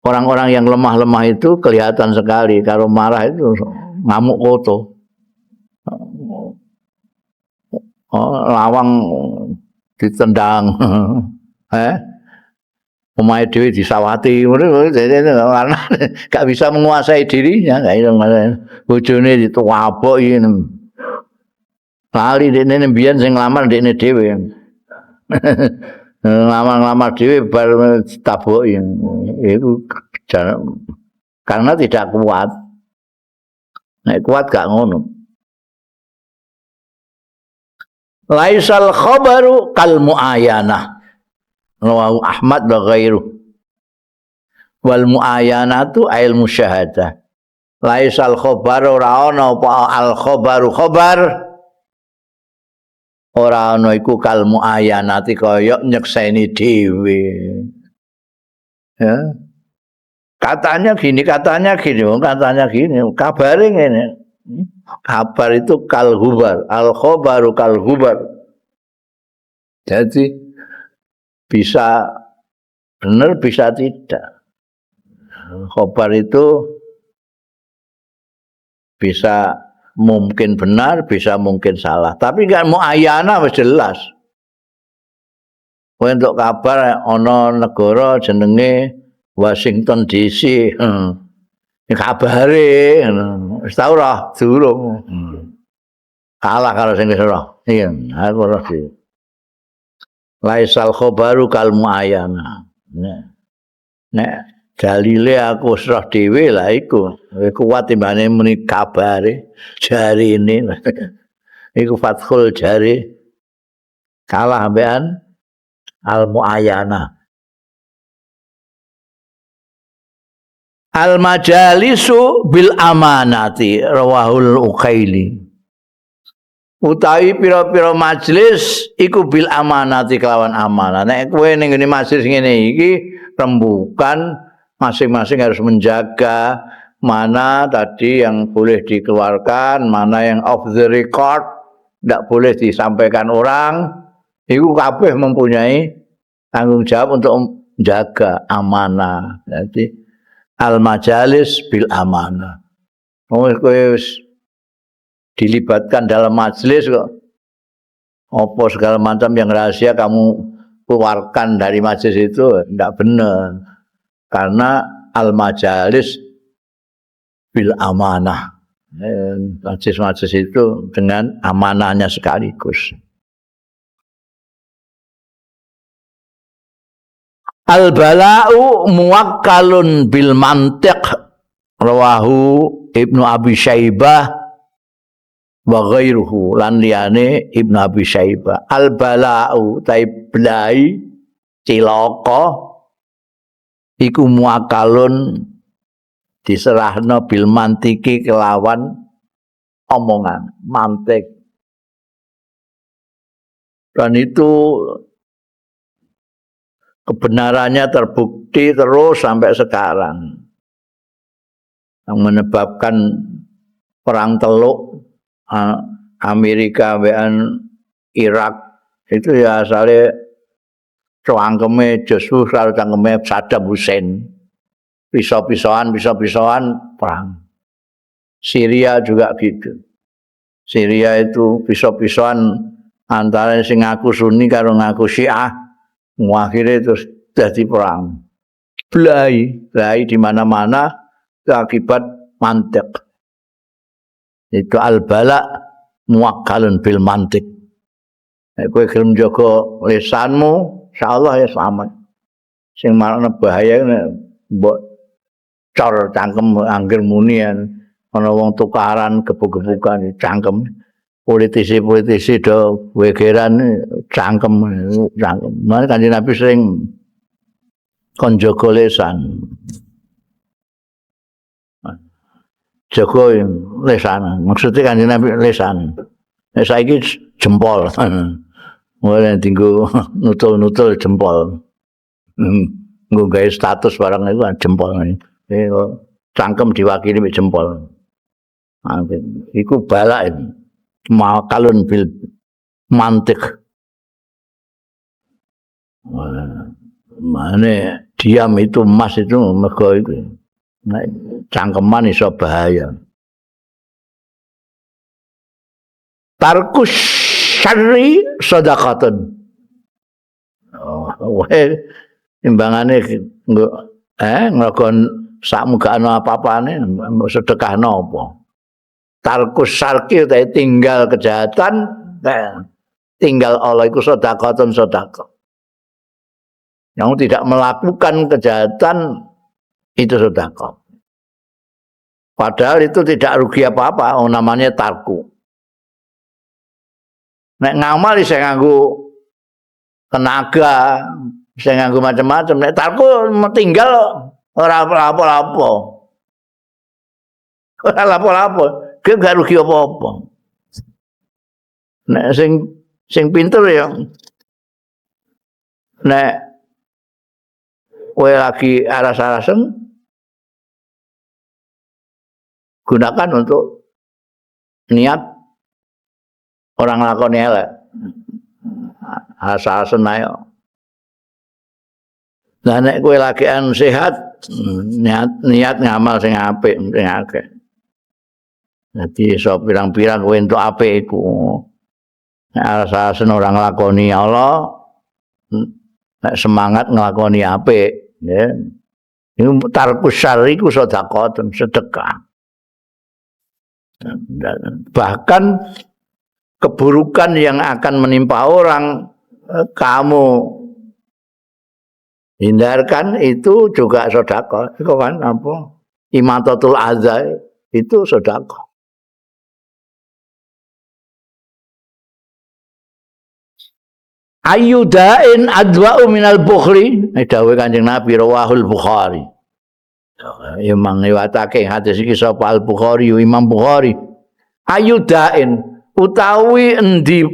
orang-orang yang lemah-lemah itu kelihatan sekali kalau marah itu ngamuk koto. Oh, lawang ditendang. Omahe dhewe disawati ngono karena gak bisa menguasai dirinya, gak iso bojone dituwabok iki. Lali dekne mbiyen sing nglamar dekne dhewe. Nglamar-nglamar dhewe bar ditaboki. Iku karena tidak kuat. Nek kuat gak ngono. Laisal khabaru kal muayanah. Rawahu Ahmad wa ghairuh. Wal muayanatu ail musyahadah. Laisal khabar ora ana apa al khabaru khabar ora ana iku kal muayanati kaya nyekseni dhewe. Ya. Katanya gini, katanya gini, katanya gini, kabare ngene. Kabar itu kal hubar, al khabaru kal hubar. Jadi bisa benar bisa tidak. Khobar itu bisa mungkin benar, bisa mungkin salah. Tapi kan muayana wis jelas. Kowe entuk kabar ana negara jenenge Washington DC. Ini kabare wis tau ora durung. Kalah karo sing wis ora. Iya, aku ora sih. Laisal khabaru kal muayana. Nek dalile aku wis roh dhewe lah iku. Kuat timbane muni kabare jarine. Iku fathul jari. Kalah ambekan al muayana. Al majalisu bil amanati rawahul Uqaili. Utawi pira-pira majelis iku bil amanati kelawan amanah. Nek kowe ning ngene majelis ngene iki rembukan masing-masing harus menjaga mana tadi yang boleh dikeluarkan, mana yang off the record, ndak boleh disampaikan orang. Iku kabeh mempunyai tanggung jawab untuk menjaga amanah. Jadi al majalis bil amanah. Wong kowe wis dilibatkan dalam majelis kok apa segala macam yang rahasia kamu keluarkan dari majelis itu ndak bener. Karena al majalis bil amanah. Majelis-majelis itu dengan amanahnya sekaligus. Al bala'u muwakkalun bil mantiq rawahu Ibnu Abi Syaibah wa ghairuhu lan liyane Ibnu Abi Syaibah. Al bala'u tai blai cilaka iku muwakkalun diserahno bil mantiki kelawan omongan mantik. Dan itu kebenarannya terbukti terus sampai sekarang. Yang menyebabkan perang Teluk Amerika dengan Irak itu ya asalnya cangkeme Joshua karo cangkeme Saddam Hussein. Pisau-pisauan perang. Syria juga gitu. Syria itu pisau-pisauan antara sing ngaku Sunni karo ngaku Syiah. Akhirnya terus jadi perang. Belai di mana-mana akibat mantik. Itu al-bala muwakkalun bil mantik. Nek kowe gelem jaga lisanmu, insyaallah ya selamat. Sing marakno bahaya nek mbok cor cangkem angger muni ana wong tukaran gebuk-gebukan cangkem. Politisi-politisi do wegeran cangkem cangkem. Mane Kanjeng Nabi sering kon jaga lisan. Jaga lisan. Maksudnya Kanjeng Nabi lisan. Nek saiki jempol. Mulane dinggo nutul-nutul jempol. Nggo gawe status barang iku jempol. Cangkem diwakili mek jempol. Iku balak ini. Makalun bil mantik. Mane diam itu emas itu mergo iku. Nek cangkeman iso bahaya. Tarkus syarri sedekatun. Oh, wae timbangane nglakon sakmu gak ana apa-apane sedekahno apa. Tarkus syarqi tinggal kejahatan, tinggal Allah iku sedekatun sedekah. Yang tidak melakukan kejahatan itu sedekah. Padahal itu tidak rugi apa-apa, oh, namanya tarku. Nek ngamal isih nganggo tenaga, isih nganggo macam-macam. Nek tarku tinggal ora apa-apa. Ora apa-apa, kowe gak rugi apa-apa. Nek sing pinter ya nek kowe lagi aras-arasen gunakan untuk niat orang lakoni elek. Aras-arasen ae. Lah nek kowe lagi sehat, niat ngamal sing apik, sing akeh. Dadi iso pirang-pirang kowe entuk apik iku. Nek aras-arasen orang nglakoni Allah, nek semangat nglakoni apik, ya. Iku tarkus syarri iku sedekah, sedekah. Bahkan keburukan yang akan menimpa orang kamu hindarkan itu juga sedekah. Itu kan apa? Imatatul adza itu sedekah. Ayyudain adwa'u minal bukhli, dawuh Kanjeng Nabi rawahul Bukhari. Imam ngliwatake hadis iki sapa Al Bukhari, Imam Bukhari. Ayyudain utawi endi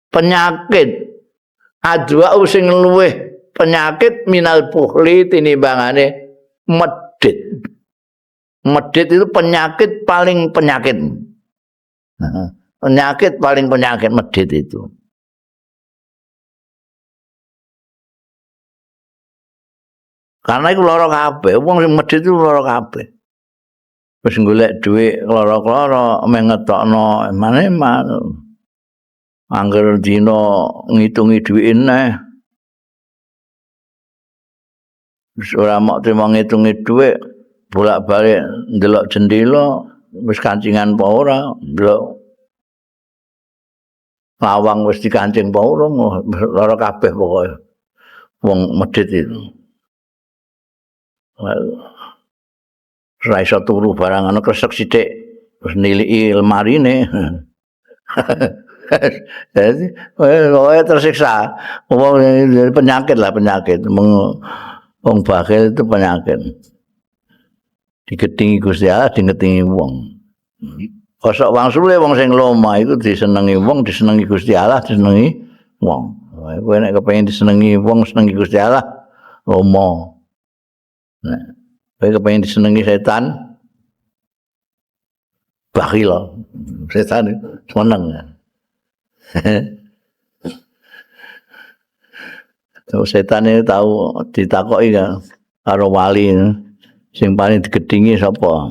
penyakit adwa'u sing luwih penyakit minal bukhli tinimbangane medhit. Medhit itu penyakit paling penyakit. Penyakit paling penyakit medhit itu. Karena iku lara kabeh, wong sing medhit iku lara kabeh. Wis golek dhuwit lara-lara meh ngetokno emane-eman. Angger dina ngitungi dhuwite neh. Wis ora mok trimo ngitungi dhuwit, bolak-balik ndelok jendela wis kancingan apa ora, ndelok lawang wis dikancing apa ora, lara kabeh pokoke wong medhit itu. Ora iso turu barang ana kresek sithik terus niliki lemarine. Jadi pokoke tersiksa. Wong penyakit lah, penyakit. Wong bakhil itu penyakit. Digetingi Gusti Allah, digetingi wong. Kosok wangsule wong sing loma iku disenengi wong, disenengi Gusti Allah, disenengi wong. Kowe nek kepengin disenengi wong, senengi Gusti Allah, loma. Nek kowe kepengin disenengi setan, bakhil. Setan seneng. Terus setan itu tahu ditakoki kan karo wali sing paling digedhingi sapa?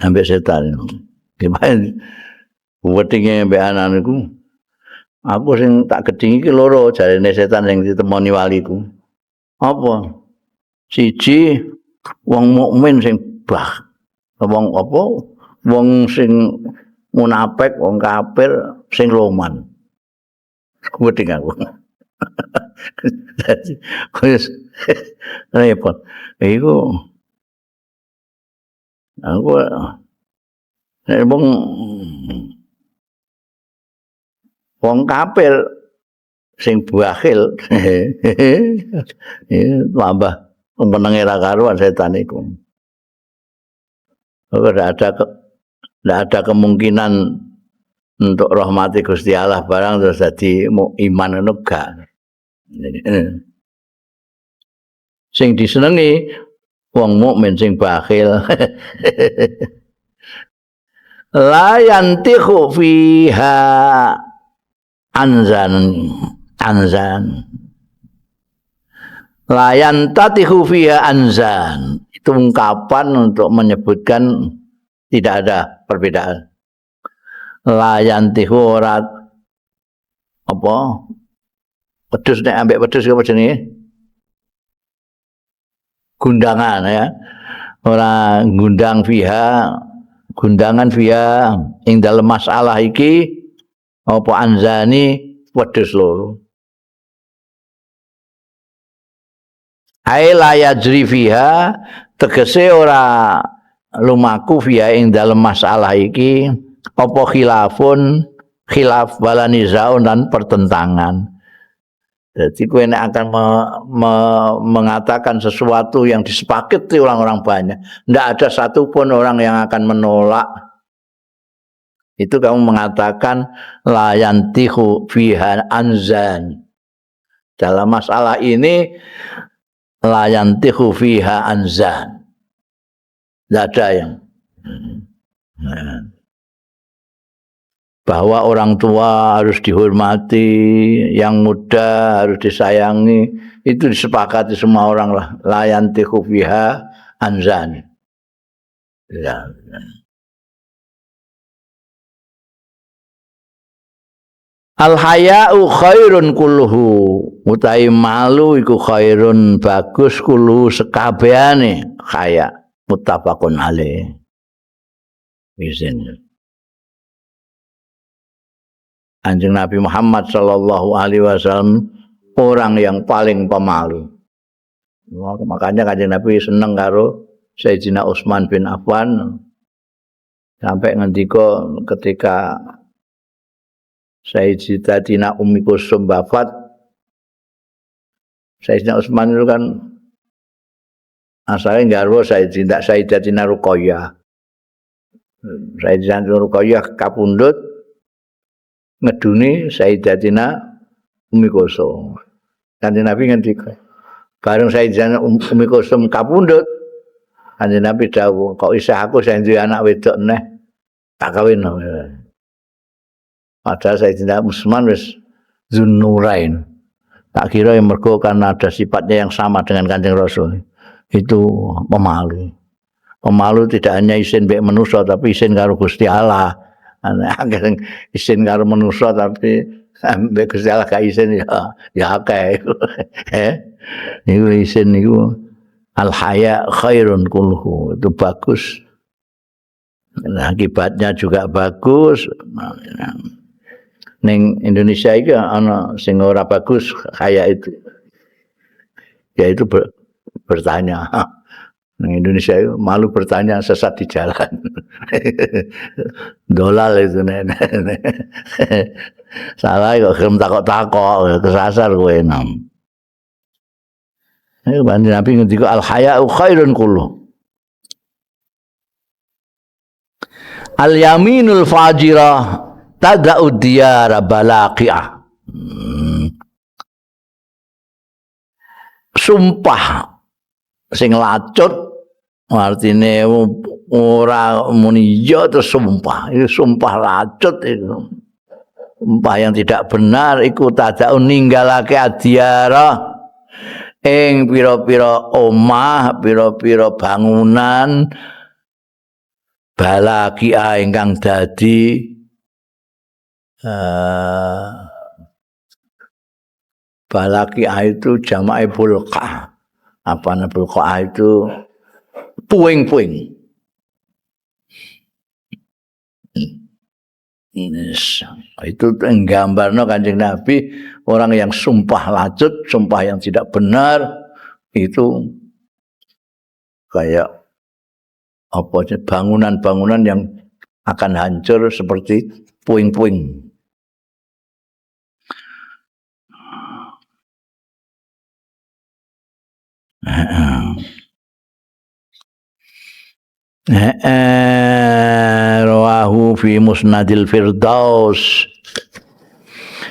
Ambek setan. Gimana wedinge ambek anak niku? Aku sing tak gedhingi iki loro jarene setan sing ditemoni waliku. Apa? Siji wong mukmin sing bah. Wong apa? Wong sing munafik, wong kafir sing loman. Weding aku. Dadi wis repot. Iku aku nek wong kafir sing bakhil tambah menenge ra karuan setan iku. Ora ada kemungkinan untuk rahmati Gusti Allah barang terus dadi iman ngono gak. Sing disenengi wong mukmin sing bakhil. La yantihu fiha anzan anzan. La yantatihu fiha anzan. Itu ungkapan untuk menyebutkan tidak ada perbedaan. La yantihu ora apa? Wedhus nek ambek wedhus apa jenenge? Gundangan ya. Ora ngundang fiha, gundangan fiha ing dalem masalah iki apa anzani wedhus loro. Ai la yajri fiha tegese ora lumaku fiha ing dalem masalah iki apa khilafun khilaf wala nizaun dan pertentangan. Jadi kowe nek akan mengatakan sesuatu yang disepakati orang-orang banyak, ndak ada satupun orang yang akan menolak. Itu kamu mengatakan la yantihu fiha anzan. Dalam masalah ini la yantihu fiha anzan. Ndak ada yang bahwa orang tua harus dihormati, yang muda harus disayangi, itu disepakati semua orang lah. La yantihu fiha anzan. Ya. Al haya'u khairun kulluhu, utawi malu iku khairun bagus kulluhu sekabehane haya, muttafaqun alaih. Izin. Anjing Nabi Muhammad sallallahu alaihi wasallam orang yang paling pemalu. Makanya Kanjeng Nabi seneng karo Sayyidina Utsman bin Affan sampai ngendika ketika Sayyidatina Ummi Kulsum wafat, Sayyidina Utsman itu kan asalnya garwa Sayyidatina Ruqayyah. Sayyidatina Ruqayyah kapundhut ngeduni Sayyidatina Ummi Kulsum. Kanjeng Nabi ngendika, bareng Sayyidatina Ummi Kulsum kapundhut, Kanjeng Nabi dawuh, kok isih aku sing duwe anak wedok neh tak kawin. Padahal Sayyidina Utsman wis Zunnurain. Tak kira yang mergo karena ada sifatnya yang sama dengan Kanjeng Rasul. Itu pemalu. Pemalu tidak hanya isin mbek manusa tapi isin karo Gusti Allah. Akeh isin karo manusa tapi mbek Gusti Allah gak isin ya ya akeh. Niku isin niku Al haya khairun kulluhu, itu bagus. Nah, akibatnya juga bagus. Ning Indonesia iki ana sing ora bagus haya itu, yaitu bertanya. Ning Indonesia itu malu bertanya, sesat di jalan. Dolal itu nenek. Salah kok gelem takok-takok, kesasar kowe nam. Iku Nabi ngendika al haya'u khairun kullu. Al yaminul fajirah tada'u diyara balaqi'ah. Sumpah sing lacut artine ora muni ya terus sumpah, itu sumpah lacut itu. Sumpah yang tidak benar iku tada'u ninggalake adiyara ing pira-pira omah, pira-pira bangunan balakia ingkang dadi balakia itu jamae bulqah. Apa bulqah itu? Puing-puing. Itu nggambarno Kanjeng Nabi orang yang sumpah lacut, sumpah yang tidak benar itu kayak apa bangunan-bangunan yang akan hancur seperti puing-puing. Rawahu fi Musnadil Firdaus.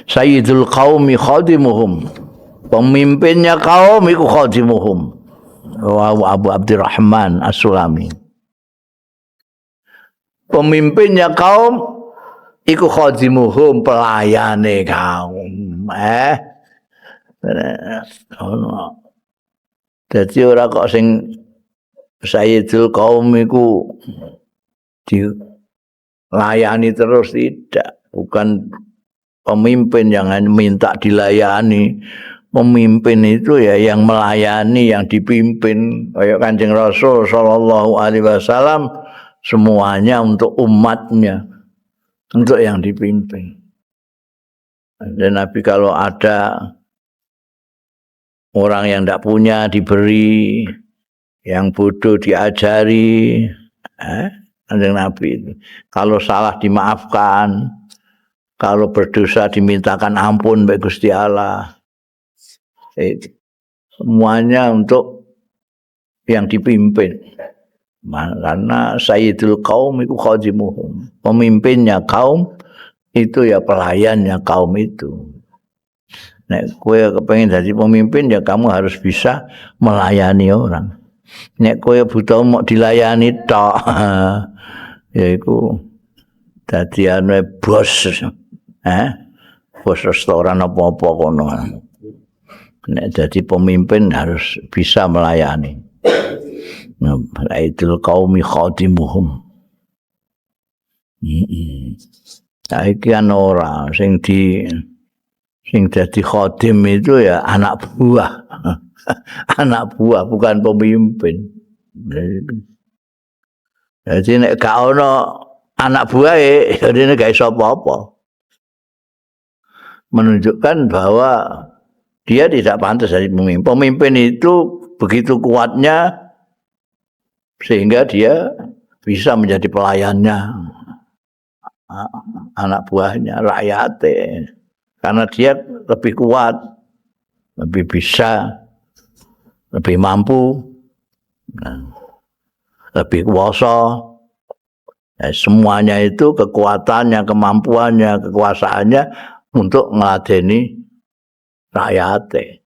Sayyidul qaumi khadimuhum. Pemimpinnya kaum iku khadimuhum. Rawahu Abu Abdurrahman As-Sulami. Pemimpinnya kaum iku khadimuhum, pelayane kaum. Dadi ora kok sing sayyidul kaum iku dilayani terus, tidak. Bukan pemimpin yang minta dilayani. Pemimpin itu ya yang melayani, yang dipimpin. Kayak Kanjeng Rasul sallallahu alaihi wasallam, semuanya untuk umatnya, untuk yang dipimpin. Dan Nabi kalau ada orang yang tidak punya diberi, yang bodoh diajari, Kanjeng Nabi itu. Kalau salah dimaafkan, kalau berdosa dimintakan ampun oleh Gusti Allah. Itu. Semuanya untuk yang dipimpin. Karena sayyidul kaum itu khadimuhum. Pemimpinnya kaum itu ya pelayannya kaum itu. Nek kowe kepengin dadi pemimpin ya kamu harus bisa melayani orang. Nek kowe butuh mok dilayani tok, ya iku dadi anu bos, bos restoran apa-apa kono. Nek dadi pemimpin harus bisa melayani. Sayyidul qaumi khadimuhum. Saiki kan ora sing dadi khadim itu ya anak buah. Anak buah bukan pemimpin. Jadi nek gak ono anak buahe, ya dene gak iso apa-apa. Menunjukkan bahwa dia tidak pantas jadi pemimpin. Pemimpin itu begitu kuatnya sehingga dia bisa menjadi pelayannya, anak buahnya, rakyatnya. Karena dia lebih kuat, lebih bisa, lebih mampu, lebih kuasa. Ya, semuanya itu kekuatannya, kemampuannya, kekuasaannya untuk ngeladeni rakyatnya.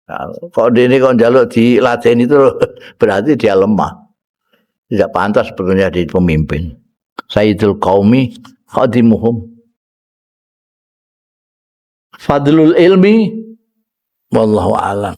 Nah, kalau dia ini kalau njaluk diladeni itu berarti dia lemah. Tidak pantas sebetulnya jadi pemimpin. Sayyidul qaumi khadimuhum. Fadlul ilmi wallahu a'lam.